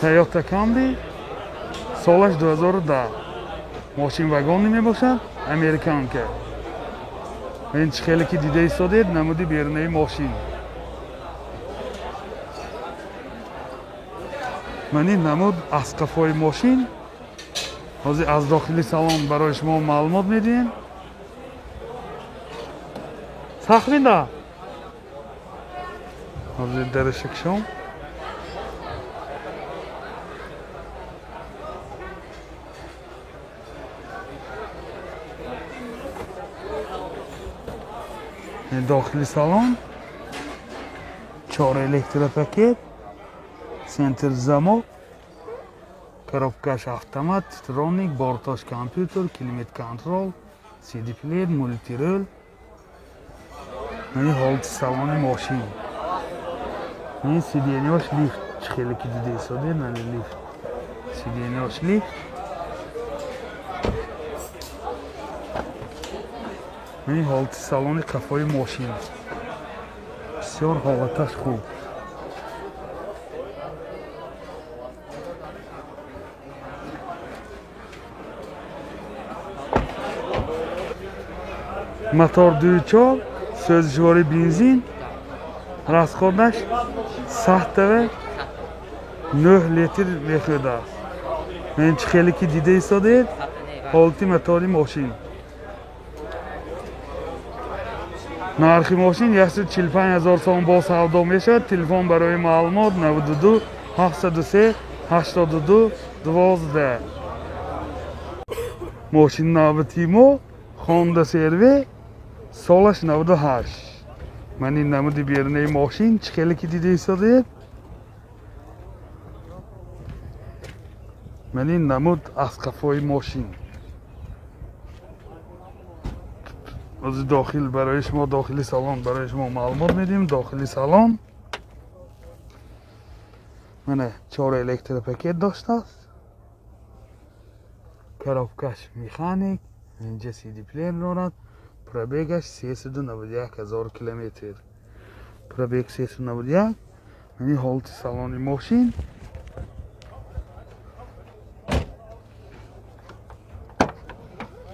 Toyota Camry солаш 2010. Мошин вагонӣ мебошад, американка. Ин чӣ хеле ки дида истодед, намуди берунаи мошин. Ман ин намуд аз қафои мошин. Ҳозир аз дохили салон барои шумо маълумот медиҳем. Сахмида. Ҳозир дараша кушом. Дохили салон 4 электропакет, центр замок, коробкаш автомат, титроник, бортош компютер, климат контрол, CD плеер, мультирул. Ин ҳолати салони мошин. Ин сиденьяш лифт, чӣ хеле ки дида истодед, мани лифт. Сиденьяш лифт. Ин ҳолати салони қафои мошин. Бисёр ҳолаташ хуб. Мотор 2.4, сӯзишвори бензин, расходаш 100 9 литр мехӯрдааст. Ин чӣ хеле ки дида истодед, ҳолати мотори мошин. Нархи мошин 145 000 сом бо савдо мешавад. Телефон барои маълумот 92 703 82 12. Мошин навбати мо Honda CR-V, солаш 98. Ман ин намуди берунаи мошин, чӣ хеле ки дида истодед. Ман ин намуд аз қафои мошин. Ҳозир дохил барои шумо, дохили салон барои шумо маълумот медиҳем. Дохили салон мана 4 электропакет доштааст. Коробкаш механик, инҷа CD плеер дорад. Пробегаш 391 000 километр. Пробег 391. Ин ҳолати салони мошин.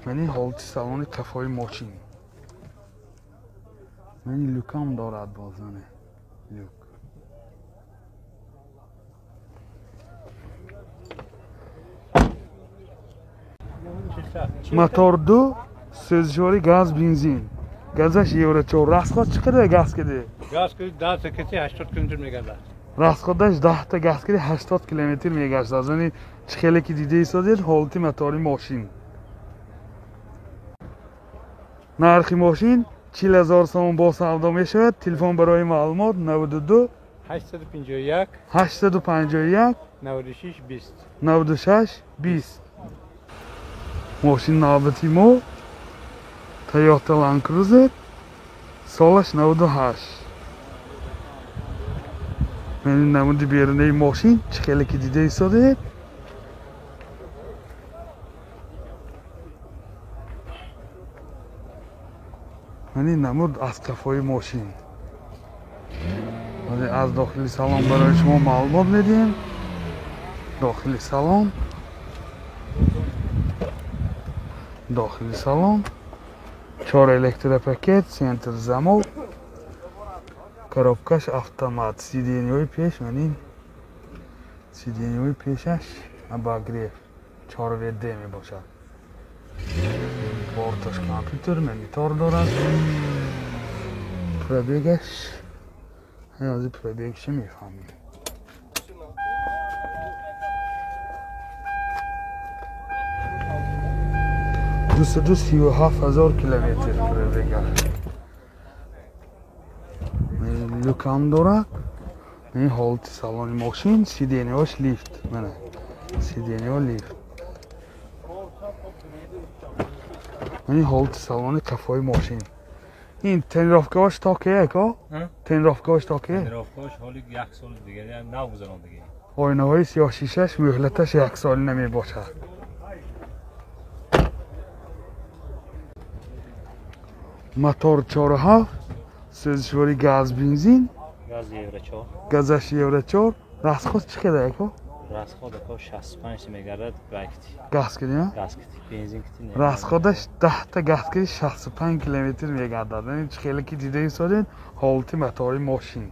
Ин ҳолати салони қафои мошин. Ин люкам дорад бозане. Люк. Мотор 2, сӯзишвори газ, бензин. Газаш евро 4. Расход чӣ қадар газ киди? Газ киди 10 кити 80 километр мегардад. Расходаш 10 та газ киди 80 километр мегардад. Аз они чӣ хеле ки дида истодед, ҳолати мотори мошин. Нархи мошин 40 000 сом бо савдо мешавад. Телефон барои маълумот 92 851 851 96 20 96 20. Мошин навбати мо Toyota Land Cruiser, солаш 98. Ман намуди берунаи мошин, чӣ хеле ки дида истодед. Ман ин намуд аз қафои мошин. Аз дохили салон барои шумо маълумот медиҳем. Дохили салон. Дохили салон 4 электропакет, центр замок, коробкаш автомат, сиденьяҳои пеш, ман ин сиденьяҳои пешаш обогрев 4 ВД мебошад. Борташ компютер, монитор дорад. Пробегаш, ҳозир пробегашро мефаҳмем. 237 000 километр пробега. Люкам дорад. Ин ҳолати салони мошин, сиденьяш лифт. Мана сиденья лифт. Ин ҳолати салони қафои мошин. Ин тренировкааш то кие, ко? Тренировкааш то кие? Тренировкааш ҳоли як сол дигар нав гузарондагӣ. Оинаҳои сиёҳшишаш муҳлаташ як сол намебошад. Мотор 4.7, сӯзишвори газ, бензин. Газ евро 4. Газаш евро 4. Расход чӣ қадар, ко? Расход ако 65 мегардад вақти. Газ кидӣ? Газ кидӣ, бензин кидӣ не. Расходаш 10 та газ кидӣ 65 километр мегардад. Ин чӣ хеле ки дида истодед, ҳолати мотори мошин.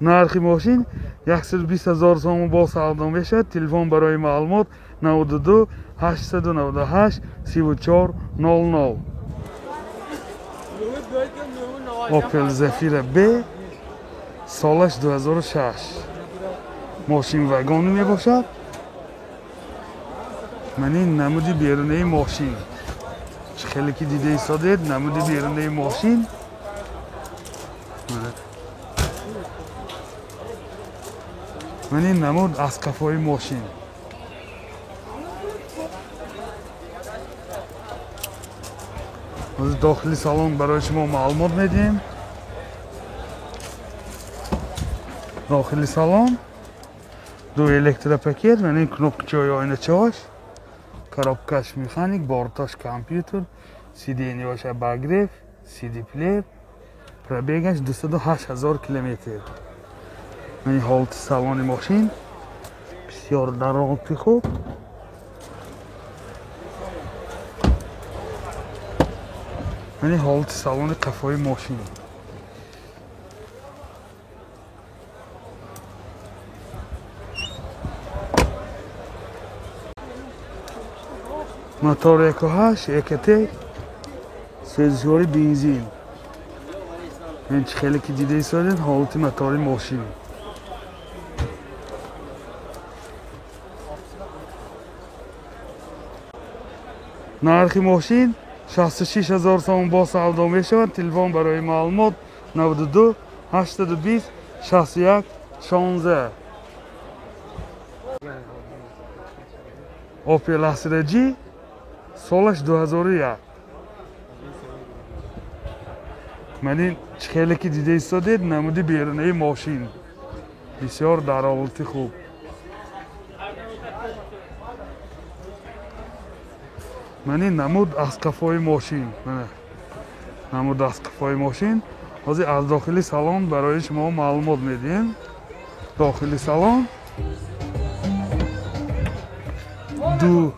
Нархи мошин 120 000 сомон бо савдо мешавад. Телефон барои маълумот 92 898 34 00. Opel Zafira B солаш 2006. Мошин вагони мебошад. Ман ин намуди берунаи мошин. Чӣ хеле ки дида истодед, намуди берунаи мошин. Ман ин намуд аз қафои мошин. Ҳозир дохили салон барои шумо маълумот медиҳем. Дохили салон ду электропакет, ман ин кнопкачаҳои оиначаҳош, коробкаш механик, борташ компютер, сиденьяш обогрев, CD-плеер, пробегаш 208 000 километр. Ман ин ҳолати салони мошин бисёр дар ҳолати хуб. Ман ин ҳолати салони қафои мошин. Мотор 1.8 ЭКТ, сӯзишвори бензин. Ин чӣ хеле ки дида истодед, ҳолати мотори мошин. Нархи мошин 66 000 сомон бо савдо мешавад. Телефон барои маълумот 92 820 61 16. Opel Astra G солаш 2001. Ман ин чӣ хеле ки дида истодед, намуди берунаи мошин бисёр дар ҳолати хуб. Ман ин намуд аз қафои мошин. Намуд аз қафои мошин. Ҳозир аз дохили салон барои шумо маълумот медиҳем. Дохили салон ду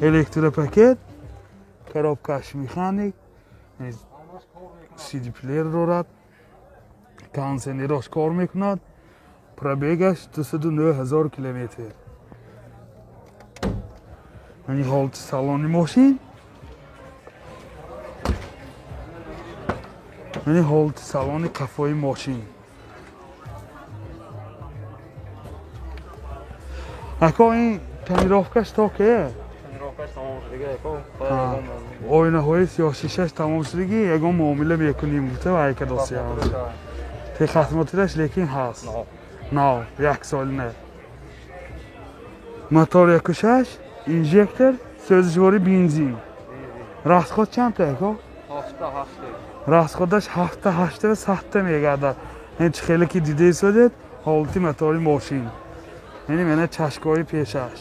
электропакет, коробкаш механик, CD-плеер дорад, кондиционерош кор мекунад, пробегаш 209 000 километр. Ман ин ҳолати салони мошин. Ман ин ҳолати салони қафои мошин. Ако ин тонировкаш то ке? Оинаҳои сиёҳшишаш тамом шудагӣ, ягон муомила мекунем гуфта вайка досия. Техосмотраш лекин ҳаст. Нав, як сол не. Мотор 1.6, инжектор, сӯзишвори бензин. Расход чанд та ако? 7.8. Расходаш 7.8 ва 7 мегардад. Ин чӣ хеле ки дида истодед, ҳолати мотори мошин. Яъне мана чашкаҳои пешаш.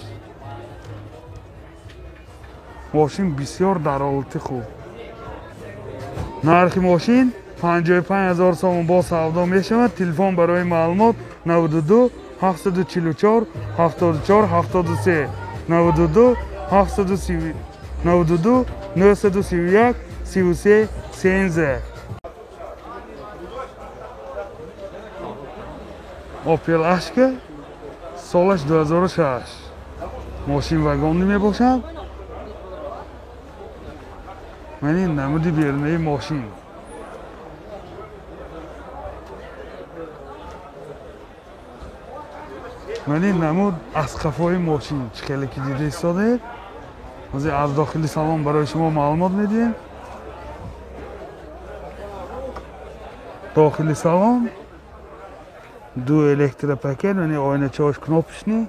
Мошин бисёр дар ҳолати хуб. Нархи мошин 55 000 сомон бо савдо мешавад. Телефон барои маълумот 92 744 74 73 92 792 931 33 13. Opel Astra солаш 2006. Мошин вагонӣ мебошад. Ман ин намуди берунаи мошин. Ман ин намуд аз қафои мошин чӣ хеле ки дида истодед. Ҳозир аз дохили салон барои шумо маълумот медиҳем. Дохили салон ду электропакет, яъне оиначаҳош кнопочный,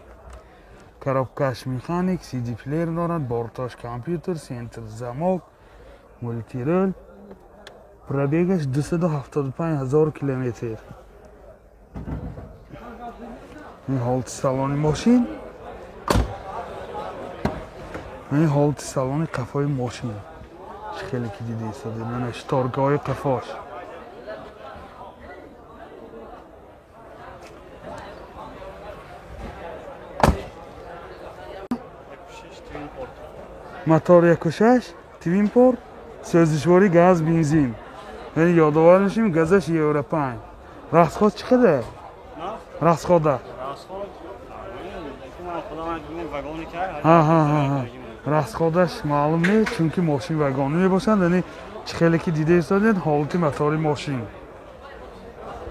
коробкаш механик, CD-плеер дорад, борташ компютер, центр замок, мультирул. Пробегаш 275 000 километр. Ин ҳолати салони мошин. Ин ҳолати салони қафои мошин. Чӣ хеле ки дида истодед, мана шторкаҳои қафош. Мотор 1.6, twin port, сӯзишворӣ газ, бензин. Яъне ёдовар мешавем, газаш евро 5. Расход чӣ қадар? Расхода? Ҳа, расходаш маълум нест, чунки мошин вагонӣ мебошад. Яъне чӣ хеле ки дида истодед, ҳолати мотори мошин.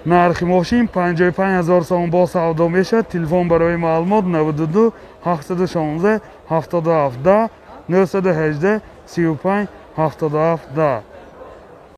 Нархи мошин 55 ҳазор сомон, бо савдо мешавад. Телефон барои маълумот 92 716 77 10, 918 35 77 10.